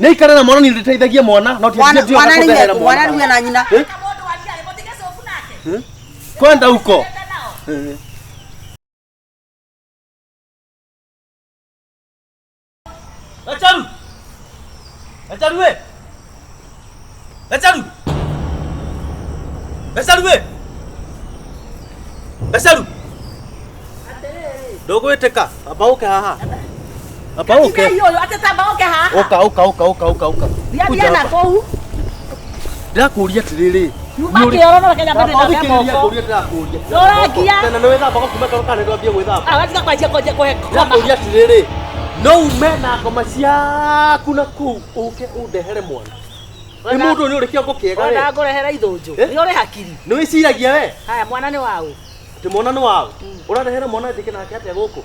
Nĩ ikare na mwana, niĩ ndĩteithagia mwana, no ti Mwana ti mwana kũndehera rĩu mwana rĩu na nyina. Eh? Eh? Kwenda huko. Eh. Gacharu! Gacharu we! Gacharu! Gacharu we! Gacharu! Ndũgwĩtĩka, amba ũke haha. Amba ũke. Ũyũ atĩ tamba ũke haha. Ũka, ũka, ũka, ũka, ũka, ũka. Thiathia Kuja na hapa. kũu. Ndĩrakũria atĩrĩrĩ. Nyuma kĩoro no reke nyambe Amba ndĩthambe ũthikĩrĩrie moko. ngũrie ndĩrakũria. Ndũrangia. Tena nĩ wĩthambaga kuma karo kana nĩ ndwambie gwĩthamba. Ah, watiga kwanjia kwanjia kũhe koma. Ndĩrakũria atĩrĩrĩ. No ume na ngoma ciaku na kũu ũke ũndehere mwana. Nĩ mũndũ ũyũ nĩ ũrĩ kĩongo kĩega we. Wenda ngũrehere ithũnjũ. Eh? Nĩ ũrĩ hakiri. Nĩ wĩciragia we. Haya mwana nĩ waũ. Atĩ mwana nĩ waũ. Ũrandehera mwana njĩke nake atĩa gũkũ?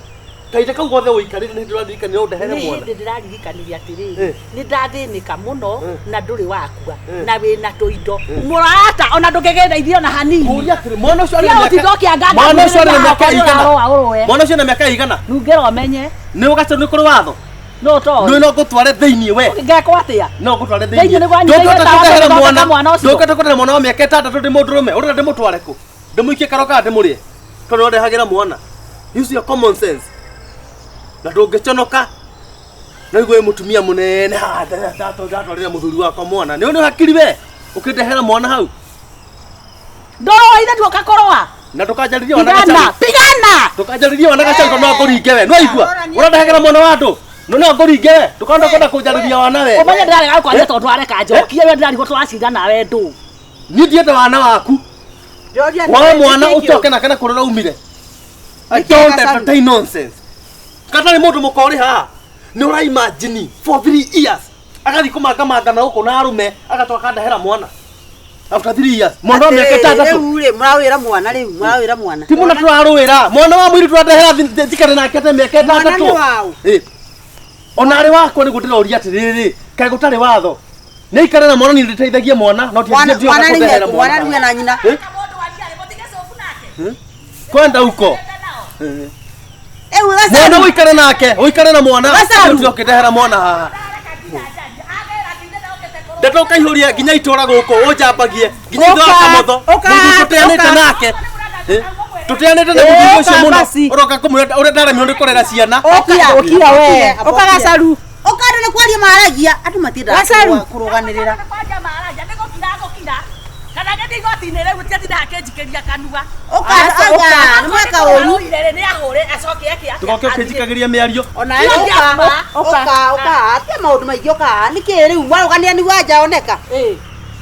Kahinda kau gothe ũikarĩte nĩ hĩndĩ ũraririkanire ũndehere Nĩ mwana. hĩndĩ ndĩraririkanirie atĩrĩrĩ Eh. nĩ ndathĩnĩka mũno Eh. na ndũrĩ wakua Eh. na wĩna tũindo mũrata ona ndũngĩgĩndeithia ona hanini. Kũria atĩrĩ mwana ũcio arĩ na Tiga mĩaka gũtinda ũkĩanganga mwana ũcio arĩ na mĩaka mwĩrĩ igana. ũrarũa ũrũe. Mwana ũcio na mĩaka igana. Nungĩra ũmenye Nĩ ũgacero nĩ kũrĩ watho. no ũtoĩ. Nĩ no ngũtware thĩinĩ we. Ngekwo atĩa? No ngũtware Thĩinĩ thĩinĩ. nĩ kwanyu Ndũngĩhota thĩinĩ kũndehera ũtahota mwana. mwana ũcio. Ndũngĩhota kũndehera mwana wa mĩaka ĩtandatũ ndĩ mũndũrũme. Ũrenda ndĩmũtware kũ? Ndĩmũikie karo kana ndĩmũrĩe? Tondũ nĩwandehagĩra mwana. Use your common sense. Na ndũngĩconoka. Na igue mũtumia mũnene haha ndatwarĩra mũthuri wakwa mwana. Nĩ ũrĩ hakiri we? Ũkĩndehera mwana hau. Ndũrũa ithe nduoka kũrũa. Na ndũkanjarĩrie wana Pigana, gacaũ. pigana. Ndũkanjarĩrie wana gacaũ tondũ no ngũringe we. Nĩwaigua? Ũrandehagĩra mwana wa andũ. No no ngũringe we. Ndũkanda kwenda kũnjarĩria wana we. Ũmenye ndĩrarega gũkwaria tondũ areka njokie we ndĩrarigwo tũracinda nawe ndũ. Niĩ ndienda wana waku. Ndĩroria Woe atĩrĩrĩ, mwana nĩkĩ ũcoke nake na kũrĩa ũraumire. I Nĩkĩ don't Gacaru? entertain nonsense. Katarĩ mũndũ mũkorĩ haha. Nĩ ũra imagine for 3 years agathiĩ kũmangamanga na gũkũ na arũme agatoka akandehera mwana. After 3 years mwana wa mĩaka Atĩrĩrĩ, ĩtandatũ. rĩu rĩ mũrawĩra mwana rĩu mũrawĩra mwana. Ti mũno tũrarũĩra. Mwana wa mũirĩtu ũrandehera njikare nake ate mĩaka Mwana ĩtandatũ. nĩ waũ? Ĩ. Ona arĩ wakwa nĩguo ndĩroria atĩrĩrĩ, kaĩ gũtarĩ watho? Nĩ ikare na mwana niĩ ndĩteithagie mwana no ti Mwana ti mwana kũndehera rĩu mwana rĩu na nyina. Eh? Kwenda huko. Eh. Rĩu Mwana Gacaru. ũikare nake, ũikare na mwana. Gacaru. Ũtige ũkĩndehera mwana haha. Ndeto ũkaihũria nginya itũra gũkũ ũnjambagie nginya itũra Ũka, kamotho. ũka, Mũthuri tũteanĩte ũka. nake. Eh? Tũteanĩte na mũthuri ũcio Ũka mũno. basi. Ũroka kũmwĩra ũrĩa ndaremirwo nĩ kũrera ciana. Ũka. Ũkira we. Ũka Gacaru. Ũka andũ nĩ kwaria maragia. Andũ matiendaga Gacaru. kũrũganĩrĩra. Kana ngĩthiĩ igoti-inĩ rĩu gũtiatinda hakĩnjikĩria kanua. Ũka anga nĩ mweka ũru. Nĩ ahũre acoke eke atĩa. Ndũgoke ũkĩnjikagĩria mĩario. Ona ũka ũka ũka atia maũndũ maingĩ ũka nĩkĩ rĩu mwarũganĩra nĩguo anja oneka. Ĩ.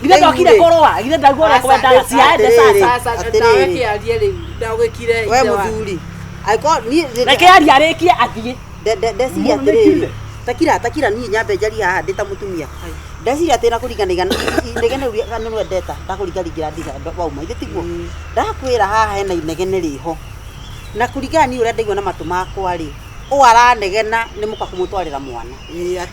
Githĩ ndokire kũrũa, githĩ ndaigua ũrĩa kwendaga ciaende sasa. Atĩrĩrĩ. Kĩarie rĩu ndagwĩkire We mũthuri. Angĩkorwo niĩ Reke arie arĩkie athiĩ. ndeciria Mũndũ nĩ atĩrĩrĩ kire. takira takira niĩ nyambe njarie haha ndĩ ta mũtumia ndeciria atĩ na kũringana igana inegene rĩu nĩ rwendeta ndakũringaringĩra ndiga wauma ithe tiguo ndakwĩra haha hena inegene rĩho na kũringana niĩ ũrĩa ndaigua na matũ makwa rĩ ũũ aranegena nĩ mũka kũmũtwarĩra mwana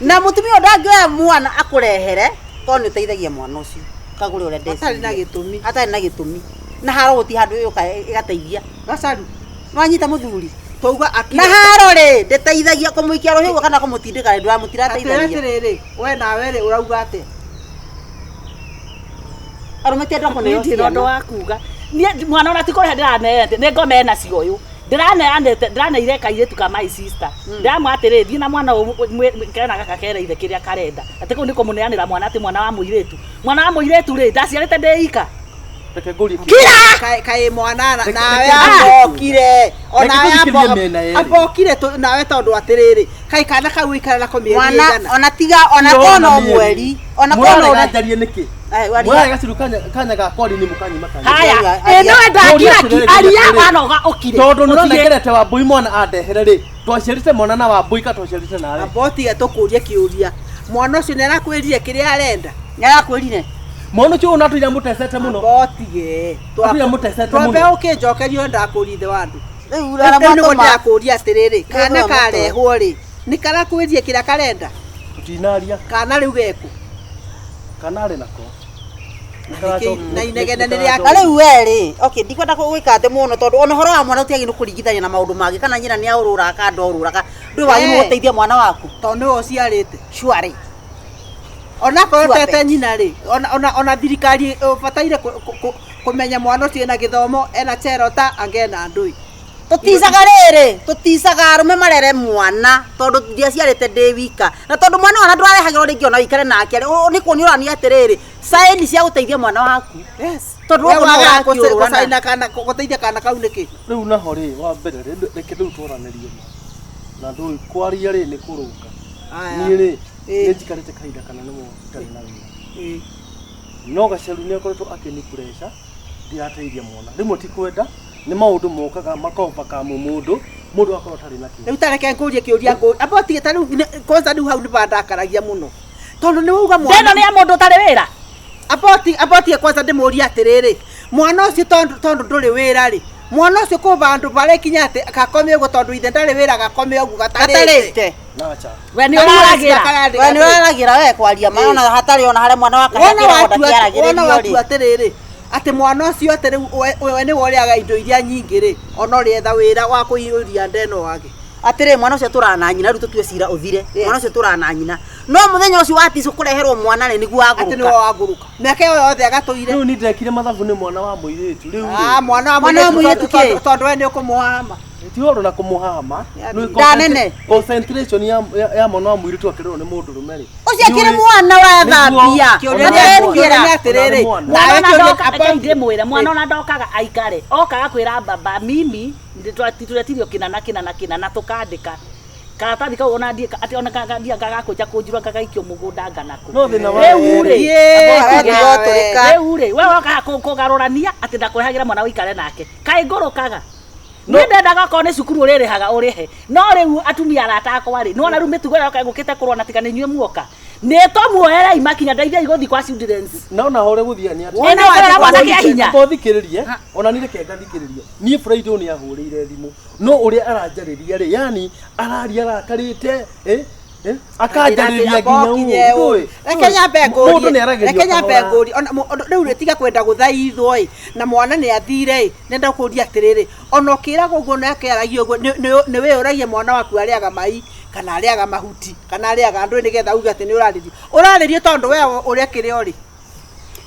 na mũtumia ũyũ ndangĩoya mwana akũrehere tondũ nĩ ũteithagia mwana ũcio kagũre ũrĩa ndeciria Atarĩ na gĩtũmi. atarĩ na gĩtũmi na haro gũtirĩ handũ yũka ĩgateithia Gacaru wanyita mũthuri twauga na haro rĩ ndĩteithagia kũmũikia rũhĩ ũguo kana kũmũtindĩka rĩ ndũramũtirateithagia atĩrĩrĩ we nawe rĩ ũrauga atĩa arũme ti andũ a kũneo Niĩ ndirĩ na ũndũ ciana wa kuga. Niĩ mwana ona ti kũrĩha ndĩraneete, nĩ ngoma ena cio ũyũ. Ndĩraneanĩte, ndĩraneire kairĩtu ka my sister. Ndĩramwĩra atĩrĩ, thiĩ na mwana ũyũ kena gaka kereire kĩrĩa karenda. Atĩ kũu nĩ kũmũneanĩra mwana atĩ mwana wa mũirĩtu. Mwana wa mũirĩtu rĩ, ndaciarĩte ndĩ ika. Reke ngũrie kĩũria. kira Kaĩ mwana Reke- nawe reke- ambokire Reke tũthikĩrĩrie mĩena yerĩ. ambokire nawe tondũ atĩrĩrĩ kaĩ kana kau ũikara nako mĩeri mwana ĩigana ona tiga ona Ndĩrona kono mĩeri. mweri ona kono Mũrarega njarie nĩkĩ? Ai, waria. Mũrarega ciru kanya kanya ga kwari ni mũkanyima kanya. Haya, Aria, ĩ no ndakira Aria. ki, aria wanoga ũkire. Tondũ nĩ Ũtige. ũranengerete Wambũi mwana andehere rĩ, twaciarĩte mwana na Wambũi ka twaciarĩte nawe. ambotige tũkũrie kĩũria mwana ũcio nĩ arakwĩrire kĩrĩa arenda nĩ arakwĩrire Mwana ũcio ũna tũira mũtecete mũno. ambotige Atũira mũtecete twambe mũno. ũkĩnjokeria ndakũria ithe wa andũ rĩu rĩu nĩguo aramwatũma ndĩrakũria atĩrĩrĩ kana Rĩu karehwo rĩ nĩ karakwĩrire kĩrĩa karenda Tũtinaria kana rĩu geku kana arĩ nako. Na inegene nĩ rĩa na rĩu we rĩ okay ndikwenda gwĩka atĩ mũno tondũ ona ũhoro wa mwana ũtiagĩrĩirwo kũringithania na maũndũ mangĩ kana nyina nĩ aũrũraga kana ndorũraga ndũĩ wagĩrĩirwo Eh. gũteithia mwana waku tondũ nĩwe ũciarĩte surely Onakorwo Sure tete bet. nyina rĩ, ona thirikari ũbataire kũmenya mwana ũcio ena gĩthomo, ena cherota, angena ndũi. Tuticaga rĩrĩ, tuticaga arũme marere mwana tondũ ndiaciarĩte ndĩ wika, na tondũ mwana ona ndũrarehagĩrwo rĩngĩ ona ũikare nake rĩ, nĩ kuonio ũrania atĩrĩrĩ, saini cia gũteithia mwana waku. Yes. Tondũ We gũkũ no wagaga ũrakĩũrũra. gũcaina kana gũteithia kana kau nĩkĩ? Rĩu naho rĩ, wa mbere rĩ, reke rĩu twaranĩrie ma. Na ndũĩ kwaria rĩ nĩ kũrũnga. Aya. Niĩ rĩ, Ĩĩ. nĩ njikarĩte kahinda kanene mũno itarĩ na wĩra. Ĩĩ. No Gaceru nĩ akoretwo akĩni pressure ndirateithia mwana. Rĩmwe ti kwenda, nĩ maũndũ mokaga makovercome mũndũ, mũndũ akorwo atarĩ na kĩndũ. Rĩu ta reke ngũrie kĩũria ngũ amba ũtige ta rĩu kwanza rĩu hau nĩbandakaragia mũno tondũ nĩ wauga Ndeno mwana nĩ ya mũndũ ũtarĩ wĩra. amba ũtige kwanza ndĩmũrie atĩrĩrĩ, mwana ũcio tondũ ndũrĩ wĩra rĩ, mwana ũcio kũ vandũ barĩkinya atĩ gakome ũguo tondũ ithe ndarĩ wĩra gakome ũguo gatarĩte. Gatarĩte. Nacha. We nĩ ũraragĩra. We nĩ ũraragĩra we kwaria ma ona hatarĩ ona harĩa mwana waka Wona hakĩragwo watua wona ndakĩaragĩrĩrio watua rĩ. atĩrĩrĩ, atĩ mwana ũcio atĩ rĩu we nĩwe ũrĩaga indo iria nyingĩ rĩ, ona ũrĩetha wĩra wa kũiyũria ndeno wage. Atĩrĩ, mwana ũcio tũraga na nyina, rĩu tũtue cira ũthire. Yes. Mwana ũcio tũraga na nyina, no mũthenya ũcio waticwo kũreherwo mwana rĩ, nĩguo Atĩ nĩwe wagũrũka. wagũrũka mĩaka ĩyo yothe agatũire. Rĩu niĩ ndekire mathabu nĩ mwana wa mũirĩtu. Rĩu Ah, rĩ, mwana wa Mwana wa mũirĩtu mũirĩtu kĩ? tondũ we nĩ ũkũmũhama. ti ũhoro na kũmũhama. Ya, Nĩ ndanene. Concentration ya mwana wa mũirĩtu akĩrerwo nĩ mũndũrũme rĩ. Ũcio akĩrĩ mwana wathambia. Kĩũria Na nĩ nderugĩra. kĩũria nĩ atĩrĩrĩ, Mwana. Mwana nawe ona kĩũria ndoka, amba reke ndĩmwĩre, mwana ona ndokaga aikare, okaga kwĩra baba mimi tũretirio kĩna na kĩna na kĩna na tũkandĩka karatathi kau ona ndiĩ atĩ ona ndiĩ gagakũnja kũnjirwo gagaikio mũgũnda nganakũ. No thĩna wa Rĩu rĩ, Yee, amba Tiga nawe. ũtũrĩka. Rĩu rĩ, we wokaga kũgarũrania atĩ ndakũrehagĩra mwana ũikare nake, kaĩ ngũrũkaga? Niĩ ndendaga okorwo nĩ cukuru ũrĩrĩhaga ũrĩhe, no rĩu atumia arata akwa rĩ, nĩwona rĩu mĩtugo ĩrĩa yoka ĩgũkĩte kũrũa tiga nĩ inyuĩ muoka, nĩ tũmuoerei makinya ndeithiai gũthiĩ kwa students. Na ona hore gũthiĩ nĩ atĩ. Wona wathiĩ mwana kĩa hinya. Amba ũthikĩrĩrie, ona niĩ reke ngathikĩrĩrie. Niĩ Friday nĩ ahũrĩire thimũ, no ũrĩa aranjarĩria rĩ, yani araria arakarĩte, akanjarĩria nginya ũũ. Reke nyambe Mũndũ ngũrie, nĩ aragĩrio reke nyambe kahora. ngũrie, ona rĩu rĩ tiga kwenda gũthaithwo ĩ, na mwana nĩ athire ĩ, nenda kũria atĩrĩrĩ, ona ũkĩragwo ũguo na akĩaragia ũguo, nĩ wĩyũragia mwana waku arĩaga mai kana arĩaga mahuti kana arĩaga ndũĩ nĩgetha uge atĩ nĩ ũrarĩrio, ũrarĩrio tondũ we ũrĩa kĩrĩa ũrĩ.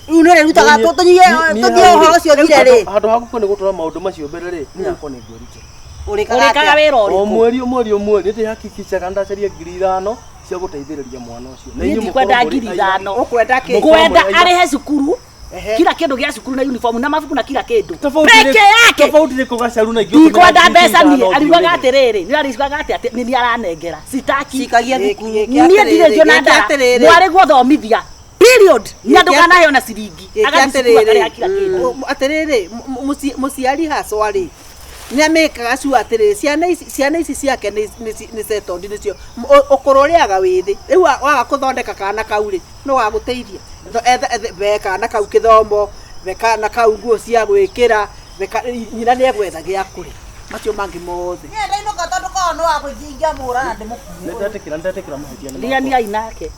Rĩu nĩ ũrĩrutaga Niĩ- tũthiĩ niĩ hau ũhoro rĩ, ũcio ũthire rĩ. Handũ ha gũkũ nĩ gũtwara maũndũ macio mbere rĩ, niĩ hakwa nĩ ngwĩrute. Ũrĩkaga Ũrĩkaga atĩa? wĩra O ũrĩkũ? mweri o mweri o mweri nĩ hakikishaga ndacaria 5,000 cia gũteithĩrĩria mwana ũcio. Na Niĩ inyuĩ ndikwenda mũkorwo mũrĩ ngiri aira. ithano. Ũkwenda kĩ? Ngwenda Mũkorwo mũrĩ aira. arĩhe cukuru, Ehe. kila kĩndũ gĩa cukuru na uniform na mabuku na kila kĩndũ Tofauti peke yake. Tofauti nĩ kũgacaru na ingĩ Ndikwenda mbeca niĩ, 5,000 ariugaga atĩrĩrĩ, nĩ ariugaga atĩ atĩ nĩ niĩ aranengera, sitaki. Cikagia thukuru. Niĩ ndirĩ ngiona ndara, mwarĩ guothomithia period, na ndũkanaheo na ciringi, agathiĩ cukuru akarĩha kila kĩndũ. Atĩrĩrĩ, mũciari hacwa rĩ, nĩ amĩkaga cua atĩrĩrĩ, ciana ici ciake nĩ settled nĩcio, ũkũrũ ũrĩaga wĩ thĩ, rĩu waga kũthondeka kana kau rĩ, no gagũteithia. Be kana kau kĩthomo, be kana kau nguo cia gwĩkĩra, nyina nĩ egwetha gĩa kũrĩa, macio mangĩ mothe. Niĩ ndainũka tondũ korwo nĩ wa ingĩamũra na ndĩmũkuue. Nĩndetĩkĩra nĩndetĩkĩra mahĩtia nĩ makwa. Ndiania nake.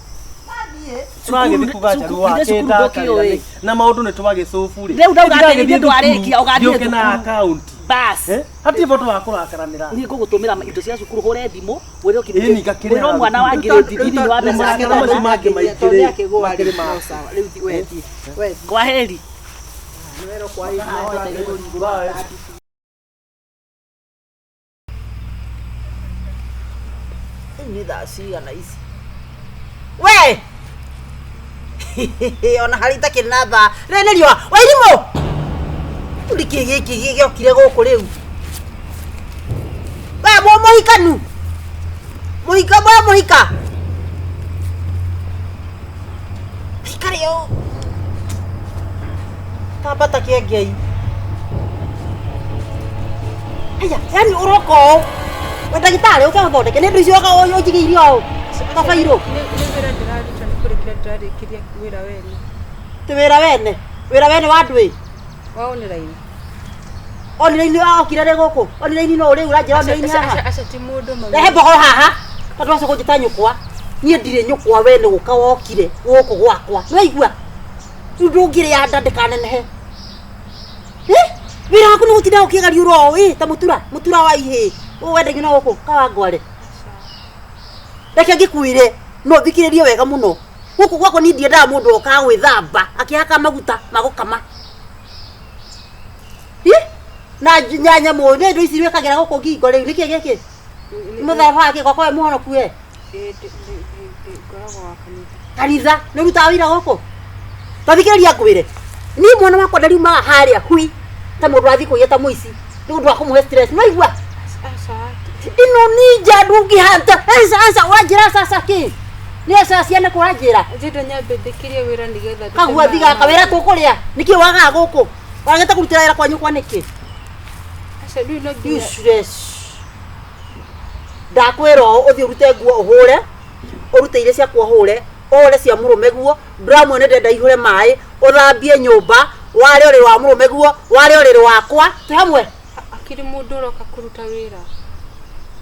Tũragĩthiĩ kũgacaru Cukuru- cukuru ndũkĩũĩ. na maũndũ nĩ twagĩcũbu rĩ. Rĩu ndauga atĩ ithuĩ ndwarĩkia, ũgathiĩ Ndĩũke na thukuru. akaunti. Bas. Hatirĩ bata wa kũrakaranĩra. Niĩ ngũgũtũmĩra indo cia cukuru hũre thimũ wĩre Ĩĩ, ningakĩrĩha wĩre mwana wa thukuru. ngirĩndi thiri wa mbeca Marakara cia macio mangĩ maingĩ Tondũ rĩ, nĩakĩgũa rĩ, makĩrĩ ma- no sawa, rĩu wethiĩ, wethiĩ. Kwaheri. Nĩwerwo kwaheri, Bye. Rĩu nĩ thaa cigana ici? We! Ona harĩa itakĩrĩ na thaa. Rĩrĩ nĩ riũa. Wairimũ! Rĩu nĩkĩ gĩkĩ gĩokire gũkũ rĩu? We mũhikanu! Mũhika we mũhika! Ikare ũũ. Tambata kĩengei. Haya, yani ũroka ũũ. We ndagĩtarĩ ũke ũthondeke nĩ ũndũ icio ũnjigĩire ũũ. Kabairũ. Nĩ wĩra ndĩraruta, nĩ kũrĩkia ndĩrarĩkirie wĩra wene. Ti wĩra wene. Wĩra wene wa ndwĩ. Wa online. Online okire rĩ gũkũ. Online no rĩu ũranjĩra online haha. Aca ti mũndũ mami. Rehe mbogo haha. Tondũ wacoka kũnjĩta nyũkwa. Niĩ ndirĩ nyũkwa we nĩ gũka wokire gũkũ gwakwa. Nĩwaigua? Rĩu ndũngĩrĩa nda ndĩkanenehe. Wĩra waku nĩ gũtinda ũkĩgariũra ũũ ĩ ta mũtura, mũtura wa ihĩĩ. Ũũ wendagio na gũkũ kawangware. Reke ngĩkwĩre no thikĩrĩrie wega mũno. Gũkũ gwakwa niĩ ndiendaga mũndũ okaga gwĩthamba akĩhaka maguta ma gũkama. Ĩ, na nyanya mũĩ nĩ indo ici wĩkagĩra gũkũ ngingo rĩu nĩkĩ gĩkĩ? Mũtharaba wa kĩ gwakwa we mũhonoku we? Ngoragwo wa kanitha. Kanitha nĩ ũrutaga wĩra gũkũ? Tathikĩrĩria ngwĩre. Niĩ mwana wakwa ndariumaga harĩa hui ta mũndũ wathiĩ kũiya ta mũici nĩ ũndũ wa kũmũhe stress. Nĩ waigua? Aca. Ĩno nĩ nja ndũngĩhata. Aca aca ũranjĩra aca aca kĩ? Nĩ aca ciana kũ ũranjĩra? Ndĩrenda nyambe ndĩkĩrie wĩra nĩgetha ndute Kagua thiga kawĩra tũkũrĩa. Nĩkĩ wagaga gũkũ? Wagĩte kũrutĩra wĩra kwa nyũkwa nĩkĩ? Aca rĩu no nginya Useless. Ndakwĩra ũũ ũthiĩ ũrute nguo ũhũre, ũrute iria ciakwa ũhũre, ũhũre cia mũrũme guo, ndũramwona nĩ ndĩrenda ihũre maĩ, ũthambie nyũmba, ware ũrĩrĩ wa mũrũme guo, ware ũrĩrĩ wakwa, twĩ hamwe? Akĩrĩ mũndũ ũroka kũruta wĩra.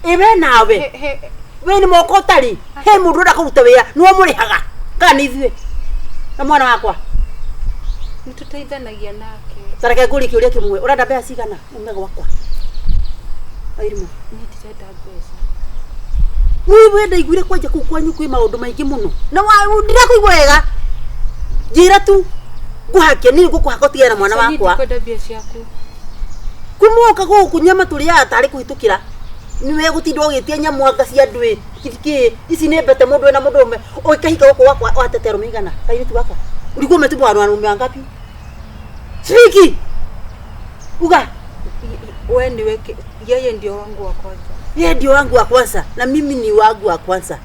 Ĩ we nawe, He, he, we nĩ moko ũtarĩ, he mũndũ ũrenda kũruta wĩra, nĩwe ũmũrĩhaga, kana nĩ ithuĩ? Na mwana wakwa? nĩ tũteithanagia nake. Ta reke ngũrie kĩũria kĩmwe, ũrenda mbeca cigana ume gwakwa? Wairimũ. Niĩ ndirenda mbeca. Niĩ we ndaiguire kwanja kũu kwanyu kwĩ maũndũ maingĩ mũno. Na ndirakũigua wega. Njĩra tu ngũhake, niĩ ngũkũhaka ũtigane na mwana Aca, niĩ wakwa. ndikwenda mbia ciaku. Kuma woka gũkũ nyama tũrĩaga tarĩ kũhĩtũkĩra. Nĩwe gũtinda ũgĩtia nyamũ anga cia andũ ĩ. Kĩ ici nĩ mbete mũndũ wĩna mũndũ ũmwe. Ũgĩkahika gũkũ gwakwa watete arũme igana. Kairĩtu gaka. Ulikuwa umetupwa wanaume wangapi? Siriki. Uga. We niwe yeye ndio wangu wa kwanza. Yeye ndio wangu wa kwanza na mimi ni wangu wa kwanza.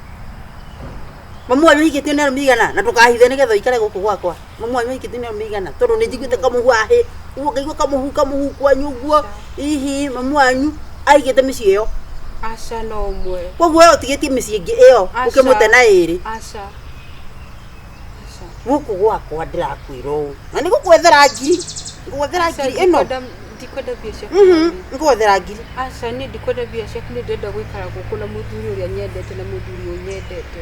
Mamu wanyu hikĩtio nĩ arũme igana na ndũkahithe nĩgetha ũikare gũkũ gwakwa. Mamu wanyu hikĩtio nĩ arũme igana tondũ nĩ njiguĩte kamũhu ahĩ ũguo ngaigua kamũhu kamũhu kwanyu ũguo hihi mamu wanyu aigĩte mĩciĩ ĩyo. Aca no ũmwe. Koguo we ũtigĩtie mĩciĩ ĩngĩ ĩyo Aca. ũkĩmũte na ĩrĩ. Aca. Aca. Gũkũ gwakwa ndĩrakwĩra ũũ na nĩ gũkwethera ngiri ngũgwethera Aca, ngiri ĩno ndikwenda mbia ciaku. Ngũgwethera ngiri. Aca niĩ ndikwenda mbia ciaku nĩ ndĩrenda gũikara gũkũ na mũthuri ũrĩa nyendete na mũthuri ũnyendete.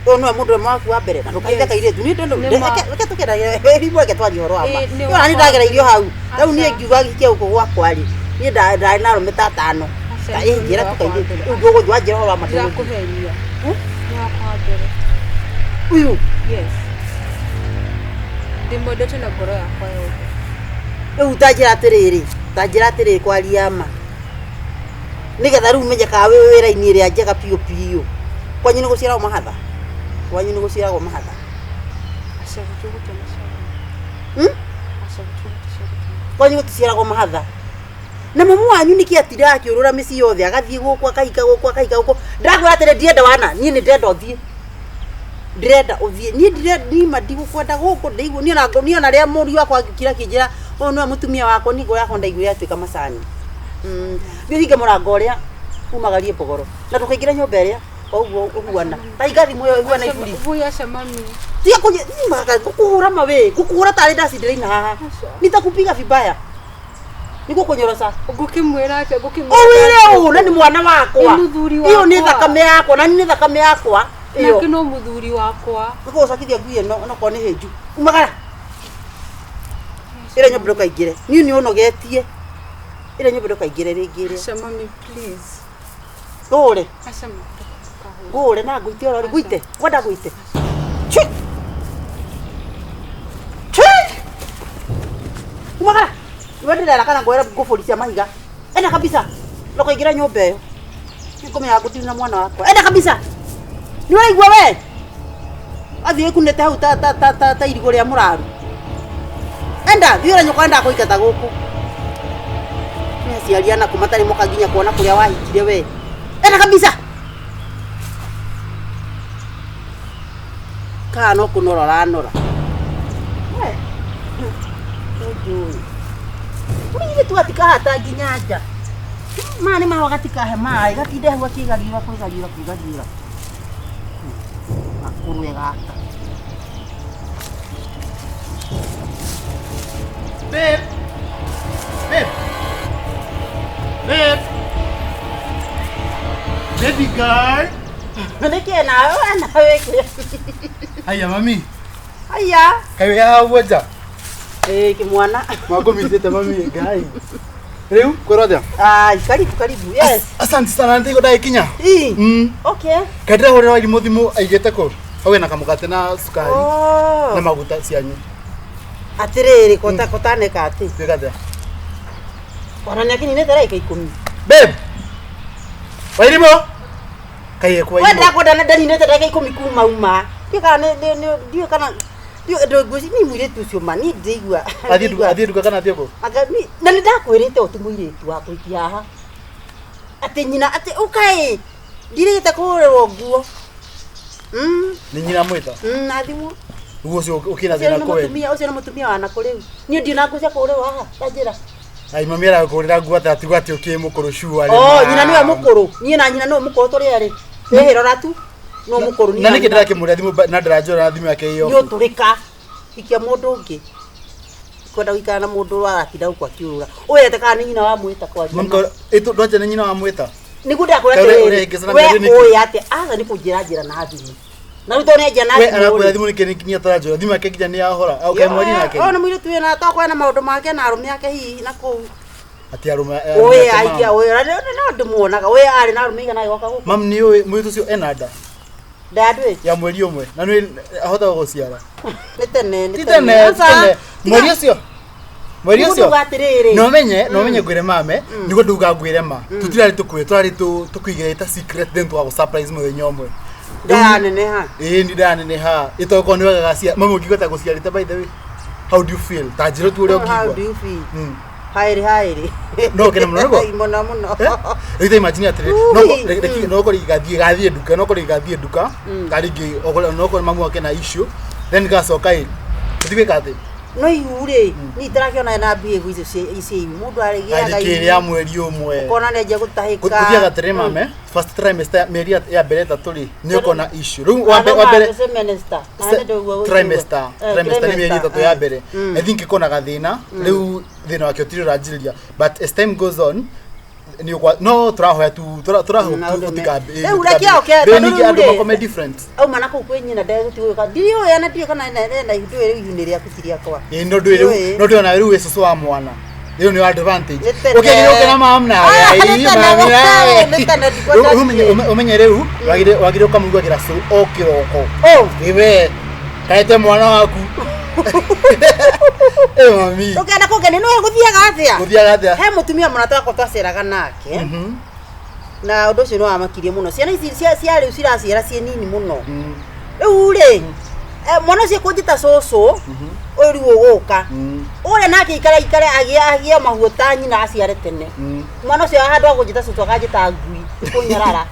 Ũyũ nĩwe mũndũ ũmwe waku wa mbere na ndũkahithe Yes. kairĩtu niĩ ndĩ Nĩ ma. reke tũkĩragia rimwe reke twarie ũhoro wa ma Ĩ, nĩ niĩ ona niĩ wakwa. ndagereirio hau rĩu niĩ Aca. ngiuga gĩke gũkũ gwakwa rĩ niĩ ndarĩ na arũme ta atano Aca, ta niĩ ĩ njĩra nĩ tu wakwa wa kairĩtu mbere. rĩu ndũgũthiĩ wanjĩra ũhoro wa ma ndũgũthiĩ Ndirakũhenia. Nĩ wakwa wa mbere. Ũyũ Yes. Ndĩmwendete na ngoro yakwa yothe. Rĩu ta njĩra atĩrĩrĩ ta njĩra atĩrĩrĩ kwaria ma nĩgetha rĩu menye kana wĩ wĩra-inĩ ĩrĩa njega biũ biũ kwanyu nĩ gũciaragwo mahatha kwanyu nĩ gũciaragwo mahatha. Aca gũtũ gũtanaciarwo. Aca gũtũ gũtanaciarwo. Kwanyu gũticiaragwo mahatha na mamu wanyu nĩkĩ atindaga akĩũrũra mĩciĩ yothe agathiĩ gũkũ akahika gũkũ akahika gũkũ ndĩrakwĩra atĩrĩ ndienda wana niĩ nĩ ndĩrenda ũthiĩ ndĩrenda ũthiĩ niĩ ndire nima ndigũkwenda gũkũ ndĩigua niĩ ona niĩ ona rĩrĩa mũriũ wakwa angĩkira akĩnjĩra ũyũ nĩwe mũtumia wakwa niĩ ngoro yakwa ndaiguire yatuĩka macani. Thiĩ ũhinge mũrango ũrĩa umagarie mbogoro na ndũkaingĩre nyũmba ĩrĩa o ũguo ũhuana ta inga thimũ ĩyo ĩhuana iburi. Vui aca mami. Tiga kũnye ngũkũhũra mawe ngũkũhũra tarĩ ndacindĩra haha Aca. nitakupiga vibaya nĩgũkũnyoroca. Ngũkĩmwĩra atĩa ngũkĩmwĩra Ũwĩre ũũ na nĩ mwana wakwa. Nĩ mũthuri Ĩyo nĩ wakwa. thakame yakwa na nĩ thakame yakwa. Ĩyo. Nake no mũthuri wakwa. Nĩgũgũcakithia ngui ĩno onakorwo nĩ hĩnju. Umagara. Ĩrĩa nyũmba ndũkaingĩre. Niĩ nĩ ũnogetie. Ĩrĩa nyũmba ndũkaingĩre rĩngĩ ĩrĩa. Aca mami please. Ngũhũre. Aca mami ndũkahũre. Ngũhũre na ngũite oro ngũite. Ngwenda ngũite. Chui. Chui. Umagara. Iwe ndĩrera kana ngwĩra ngũbũri cia mahiga. Enda kabisa. Ndũkaingĩre nyũmba ĩyo. Nĩngũmenya ngũtirĩ na mwana wakwa. Enda kabisa. Nĩ ũraigua we? Athiĩ ĩkunĩte hau ta ta ta ta ta irigũ rĩa mũraru. Enda, thiĩ ũre nyũkwa endaga kũingata gũkũ. Nĩ aciari ana kũ matarĩ moka nginya kuona kũrĩa wahikire we. Enda kabisa. Kana no kũnora ũranora. We. Ndũnjũĩ. Mũirĩtu atikahata nginya nja. Maya nĩ mahũa gatikahe maĩ gatinde hau akĩgariũra kwĩgariũra kwĩgariũra. Gakũrwe gaka. Babe. Babe. Babe. Baby girl. Nĩkĩ nawe nawe kĩ? Haya mami, Haya. kaĩ wĩ haha ũguo nja? Ĩĩ kĩmwana. Mwakũmithĩte mami Ngai. Rĩu kwĩrwo atĩa? Ai, karibu karibu. Yes. Asante sana nĩndĩigua ndagĩkinya. Ii. Okay. Kaĩ ndĩrahũrĩra Wairimũ thimũ aigĩte kũ? Hau hena kamũgate na cukari na Oh. maguta cianyu. Atiriri kota kotaneka ati. Gwĩka atĩa? Ona nĩ akinyinĩte ndagĩka 10. Babe. Wairimu. Kai ekwa We Wairimu. ndakwenda na ndaninĩte ndagĩka 10 kuma uma. Ndiũĩ kana ndiũĩ kana ndiũĩ ndũngwĩci ni mũirĩtu ũcio ma ni ndĩigua. Athiĩ nduka kana athiĩ kũ? Anga ni na nĩ ndakwĩrĩte ũti mũirĩtu wa kũikia haha. Atĩ nyina atĩ ũkaĩ ndirĩgĩte kũhũrĩrwo nguo. Nĩ nyina mwĩta. Na thimũ. Nĩguo ũcio ũkĩna Ũcio thĩna nĩ kũwe. mũtumia ũcio nĩ mũtumia wa nakũ rĩu. Niĩ ndirĩ na nguo cia kũhũrĩrwo haha ta njĩra. Ai mami arakũhũrĩra nguo atĩ atigwo atĩ ũkĩ mũkũrũ sure. Oh, nyina nĩwe mũkũrũ. Niĩ na nyina nĩwe mũkũrũ tũrĩ erĩ. Wĩhĩrora tu. No mũkũrũ niĩ Na nĩkĩ nyina. ndĩrakĩmũrĩa thimũ na ndĩranjora na thimũ yake Nĩ ĩyo. ũtũrĩka. Ikia mũndũ ũngĩ. Kwenda gũikara na mũndũ aratinda gũkũ akiũrũra. Ũyete kana nĩ nyina wa mwĩta kwaria. Mami ko ndwanja nĩ nyina wa mwĩta. Nĩguo ndakwĩra Ka ũrĩa- atĩrĩrĩ, ũrĩa ingĩcana we mĩario nĩkĩ? ũĩ atĩ aca nĩ kũnjĩra njĩra na thimũ. Na rĩu tondũ nĩ anjĩra na We thimũ arakwĩra rĩ, thimũ nĩkĩ nginya ataranjora thimũ yake nginya nĩ yahora. Au kai mwari nake. Ũyũ nĩ mũirĩtu wĩna tokorwo ena maũndũ make na arũme ake hihi na kũu. Atĩ arũme. Ũĩ aikia ũĩ no ndĩmuonaga. Ũĩ arĩ na arũme igana agĩgoka gũkũ. Mam nĩ ũĩ mũirĩtu ũcio ena nda Ndandũĩ. ya mweri ũmwe na nĩ ahotaga gũciara. Nĩ tene nĩ Ti tene, ti Aca, tene. Mweri ũcio. Mweri Nĩguo ũcio. nduga atĩrĩrĩ. No menye, no menye ngwĩre mame, nĩguo nduga ngwĩre ma. Tũtirarĩ tũkwĩre, tũrarĩ tũkũigĩra ta secret then tũgagũ surprise mũthenya ũmwe. Ndayaneneha. Ĩĩ nĩ ndaneneha. Ĩtokorwo nĩ wega gacia. Mami ũngĩgweta gũciarĩte by the way. How do you feel? Ta njĩra tu ũrĩa How do ũngĩigua. you feel? Haĩrĩ haĩrĩ. No ũkene mũno nĩguo? Mũno mũno. Rĩu ta imagine atĩrĩ, no Ui, no korwo gathiĩ gathiĩ nduka, no korwo gathiĩ nduka, ka rĩngĩ okorwo no korwo mamu wake na issue, then gacoka ĩ. Tũtigwĩka atĩ. No ihu rĩ, niĩ itarakĩona na mbia icio cia ihu. Mũndũ arĩgĩaga Arĩ kĩrĩa mweri ũmwe. Ũkona nĩ anjia gũtahĩka. Gũthiaga atĩrĩ mame, first trimester mĩeri ya mbere ĩtatũ rĩ, nĩ ũkona issue. Rĩu wa mbere trimester trimester nĩ mĩeri ĩtatũ ya mbere. I think ĩkona gathĩna, rĩu thĩna wake ũtirĩ ũranjĩrĩria, but as time goes on nĩ ũkwa no tũrahoya tu tũrahoya tu Rĩu reke oke, tondũ ningĩ rĩu andũ rĩ- makome different. Auma na kũu kwĩ nyina ndegũti gwĩka. Ndiũĩ ona ndiũĩ kana ena ihu ndũĩ rĩu ihu nĩ rĩaku ti rĩakwa. Ĩĩ no ndũĩ rĩu Ndiũĩ. no ndũĩ ona rĩu wĩ cũcũ wa mwana. Rĩu nĩ advantage. Nĩ tene. Ũkĩagĩrĩire ũkena mam nawe. Ah, nĩ Ii, tene, mami nawe. nĩ tene, ndikwenda Rĩu ũmenye atĩ. ũmenye rĩu wagĩrĩire wagĩrĩire ũkamũruagĩra cũrũ o kĩroko. Oh. Iwe kaete mwana waku. Ĩ mami. Ũkenda kũngenia nĩwe gũthiaga atĩa? Gũthiaga atĩa? He mũtumia mũrata wakwa twaceraga nake. Na ũndũ ũcio nĩ wamakirie mũno. Ciana ici cia rĩu ciraciara ciĩ nini mũno. Rĩu rĩ, mwana ũcio kũnjĩta cũcũ, ũyũ rĩu ũgũka. Ũrĩa nake ikare ikare agĩe agĩe mahuo ta nyina aciare tene. Mwana ũcio handũ ha kũnjĩta cũcũ akanjĩta ngui, kũnyarara.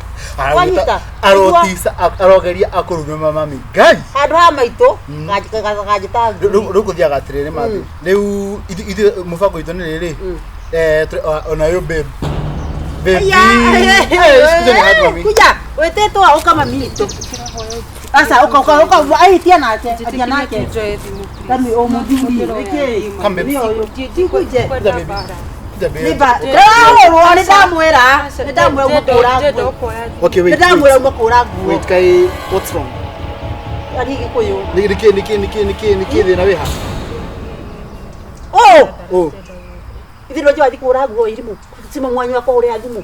Wanyita? Arotisa arogeria akũrume mami. Ngai. Handũ ha maitũ, kanjĩta ngui. Rĩu gũthiaga atĩrĩrĩ mathi. Rĩu ithuĩ mũbango witũ nĩ rĩrĩ. Ona ũyũ babe. Baby. Aya, Eh, siku ni hard mami. kuja wĩtĩtwo ũka mami witũ. Aca ũka ũka ũka ahitia nake, atia nake. Njoe thimũ please. Tani o mũthuri nĩkĩ? Come, babe. Nĩ ũyũ. Tikuje. Kuja baby. Kuja baby. Nĩ ba. Ndĩrahũrwo nĩ ndamwĩra. Nĩ ndamwĩra uma kũra Ndĩrenda nguo. kuoya thimũ. Okay, Nĩ wait. ndamwĩra Wait, uma kũra nguo. wait kai what's wrong? Ari Gĩkũyũ. Nĩkĩ nĩkĩ nĩkĩ nĩkĩ nĩkĩ thĩna wĩ ha? Oh! Oh. Ithuĩ ndũnjĩ wathiĩ kũhũra nguo irimũ. Cima mwanyu wakwa ũrĩa thimũ.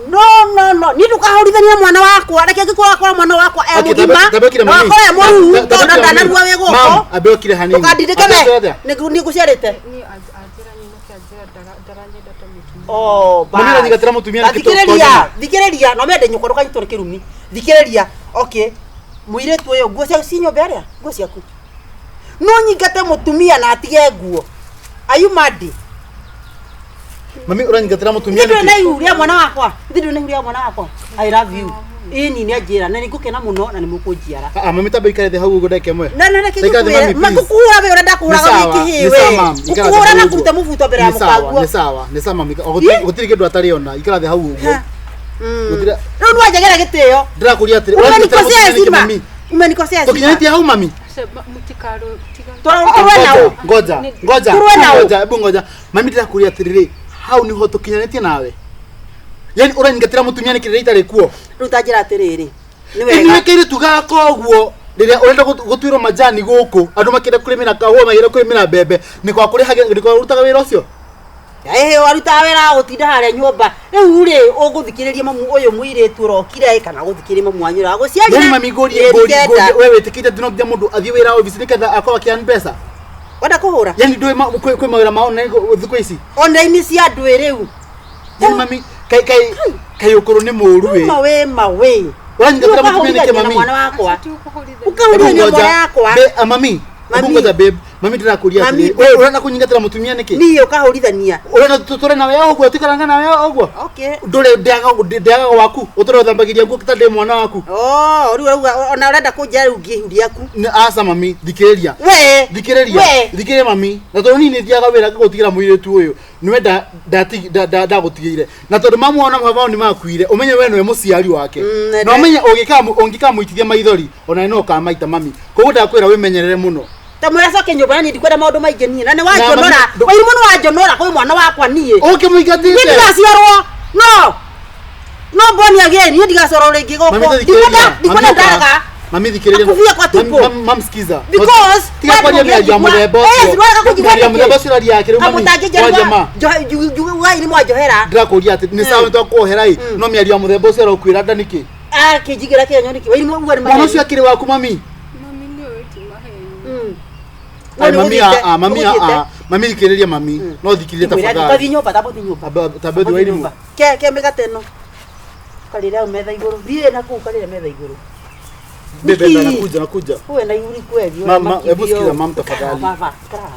No no no, niĩ ndũkahũrithania mwana wakwa. Reke angĩkorwo akora mwana wakwa e Okay, mũgima. tambe ũkire Na mami. wakora e mũruru Tambe tondũ ũkire ndanarua hanini. wĩ gũkũ. Mam, ambe ũkire hanini. Ndũkandindĩke Ambe we. ũkire atĩa? Nĩ ngũciarĩte. Niĩ anjĩra nyinũke anjĩra ndaranyenda ta mũtumia. Oh, Mami ũranyingatĩra mũtumia nĩkĩ thikĩrĩria, thikĩrĩria, no mende nyũkwa ndũkanyitwo nĩ kĩrumi. Thikĩrĩria, okay. Mũirĩtu ũyũ nguo ciaku ci nyũmba ĩrĩa? Nguo ciaku. No nyingate mũtumia na atige nguo. Are you mad? Mami ũranyingatĩra mũtumia Ithuĩ ndũrĩ na nĩkĩ? ihu rĩa mwana wakwa. Ithuĩ ndũrĩ na ihu rĩa mwana wakwa. I love you. Ĩni nĩ anjĩra na nĩ ngũkena mũno na nĩ mũkũnjiara. Ah, mami tambe ikare thĩ hau ũguo ndagĩka ĩmwe. Na na reke Ikara thĩ ngũkwĩre, mami, please. ngũkũhũra we ũrĩa ndakũhũraga Nĩ sawa, wĩ kĩhĩĩ nĩ we. sawa, mam. Ikara thĩ Ngũkũhũra hau na ũguo. kũruta mũbuto mbere ya Nĩ sawa, mũkanguo. nĩ sawa, nĩ sawa mami. O, Ĩ? Gũtirĩ kĩndũ atarĩ ona. Ikara thĩ hau ũguo. Gũtirĩ- Rĩu nĩ wanjagĩra gĩtĩo. Ndĩrakũria atĩrĩ, ũranyingatĩra Umenikosea mũtumia nĩkĩ heshima. mami? Umenikosea heshima. Tũkinyanĩtie hau mami? Aca, mũtikarũe, tiga- Tũrũe na ũ. Ngoja, ngoja, Tũrũe na ũ. ngoja, hebu ngoja. Mami ndĩrakũria atĩrĩrĩ, hau nĩho tũkinyanĩtie nawe. Yaani ũranyingatĩra mũtumia nĩkĩ rĩrĩa itarĩ kuo? Rĩu ta njĩra atĩrĩrĩ. Nĩ Ĩni wega. wĩ kairĩtu gaka ũguo rĩrĩa ũrenda gũtuĩrwo majani gũkũ andũ makĩenda kũrĩmĩra kahũa makĩenda kũrĩmĩra mbembe nĩ kwa kũrĩhagĩra nĩ kwa ũrutaga wĩra ũcio. Ĩhĩ warutaga wĩra wa gũtinda harĩa nyũmba rĩu rĩ ũgũthikĩrĩria mamu ũyũ mũirĩtu ũrokire kana gũthikĩrĩria mamu wanyu ũrĩa wagũciarire Yani mami ngũrie Mĩeri ngũrie kenda. ngũrie we wĩtĩkĩte atĩ no nginya mũndũ athiĩ wĩra obici nĩgetha akorwo akĩearn mbeca. Wenda kũhũra Yani ndũĩ kwĩ mawĩra ma online thikũ ici. Online cia andũ ĩ rĩu. Yani mami kai kai kai ũkũrũ nĩ mũũru wĩ. Mawe mawe. Ũranyingatĩra mũtumia nĩkĩ Ũkahũrithania na mami? mwana wakwa. Ũkahũrithania Ũkahũrithania Hebu mwana ngoja. yakwa. Mami. Mami. Hebu ngoja babe. Mami ndĩrakũria Mami, atĩrĩrĩ. babe. We ũrenda kũnyingatĩra mũtumia nĩkĩ? Niĩ ũkahũrithania. Ũrenda tũtũre nawe ũguo tũikaranga nawe ũguo? Okay. Ndũrĩ ndĩagaga waku ũtũre ũthambagiria nguo ta ndĩ mwana waku. Oh, rĩu ũrauga ona ũrenda kũnjĩra rĩu ngĩhu rĩaku. Nĩ aca mami thikĩrĩria. We. Thikĩrĩria. We. Thikĩrĩria mami. Na tondũ niĩ nĩ thiaga wĩra ngagũtigĩra mũirĩtu ũyũ. Nĩwe ndagũtigĩire. Na tondũ mamu wao na baba wao nĩ makuire, ũmenye we nĩwe mũciari wake. Na ũmenye ũngĩkamũitithia maithori, ona no ũkamaita mami. Koguo ndakwĩra wĩmenyerere mũno. Ta mwĩra coke nyũmba na niĩ ndikwenda maũndũ maingĩ niĩ. Na nĩ wanjonora. mami, Wairimũ nĩ wanjonora kwĩ mwana wakwa niĩ. Niĩ Ũkĩmũingatĩte. ndigaciarwo. No. No born again. Niĩ ndigaciarwo rĩngĩ Mami gũkũ. thikĩrĩria. Ndikwenda ndikwenda Mami ũka. ndaga. Mami thikĩrĩria. Akuvia kwa tupo. Mam sikiza. Because tiga kwaria mĩario ya mũthemba Eh, ũcio. siweka kujigua Mĩario ya mũthemba ũcio ũraria yake rĩu mami. Kwaria ma. Kamũtangĩnjĩra nĩ mwanjohera. Ndĩrakũria atĩ nĩ sawa nĩtwakuohera ĩ no mĩario ya mũthemba ũcio ũrakwĩra nda nĩkĩ? Akĩnjigĩra kĩenyo nĩkĩ? Wairimũ uga nĩ Mwana maheni. ũcio akĩrĩ waku mami. Mami nĩ ũĩ ti maheni. Ai, mami a mami a mami thikĩrĩria mami no thikĩrĩria Tafadhali. tafadhali. Nyũmba tambo nyũmba. Tambo thiĩ Wairimũ. Ke ke mĩgate ĩno. Karĩre hau metha igũrũ. Thiĩ na kũu karĩre metha igũrũ. Bebe Nĩkĩ? nakuja nakuja. Uwe na ihuri kweli. Mama, hebu sikiza mam tafadhali. Baba, kara.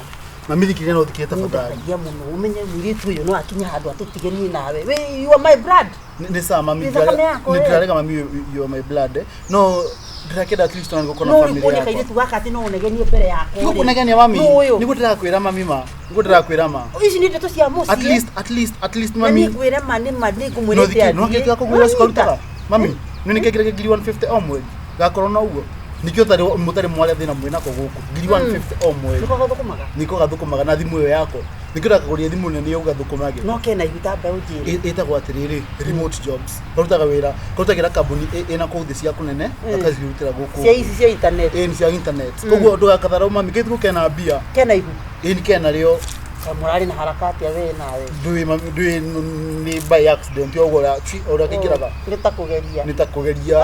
Mami thikĩrĩria no thikĩrĩria tafadhali. Ndathagia mũno ũmenye mũirĩtu ũyũ no akinye handũ atũtige niĩ nawe. We, you are my blood. Nĩ sawa mami Nĩ thakame yakwa, nĩ eh. ndĩrarega mami you are my blood eh. No ndĩrakĩenda at least ona nĩgũkorwo na No family rĩu kuonia yakwa. kairĩtu gaka atĩ no ũnegenie mbere yakwa. Nĩguo kũnegenia mami. Nũ ũyũ? Nĩguo ndĩrakwĩra mami ma. Nĩguo ndĩrakwĩra ma. Ici nĩ ndeto cia mũciĩ. At least at least at least Na mami. niĩ ngwĩre ma nĩ ma nĩ No ngũmwĩrĩte thikĩ no athiĩ. kĩrĩa kũgũra Nĩwanyita? cukari Mami, nĩ nĩkĩ kĩrĩa ngiri 150 o mweri. Gakorwo na ũguo. Nikĩo ũtarĩ mũtarĩ mwarĩa thĩna mwĩnako gũkũ. Ngiri 150 o mweri. Nĩko gathũkũmaga. Niko gathũkũmaga na thimũ ĩyo yako. Nikĩo ndakagũria thimũ nene ũgathũkũmage. No kena ihu ta mbeũ njĩrĩ. Ĩtagwo atĩrĩrĩ remote jobs. Karutaga wĩra, karutagĩra kambuni ĩna kũu thĩ cia kũnene, gakacirutĩra gũkũ. Cia ici cia internet. Ĩ nĩ cia internet. Koguo ndũgakatharau mami, gĩthukũ kena mbia. Kena ihu. Ĩ nĩ kena rĩo. Kamũrarĩ na harakati a we nawe. Ndũĩ mami, ndũĩ nĩ by accident ũguo ũrĩa ũrĩa kĩingĩraga. Nĩ ta kũgeria. Nĩ ta kũgeria.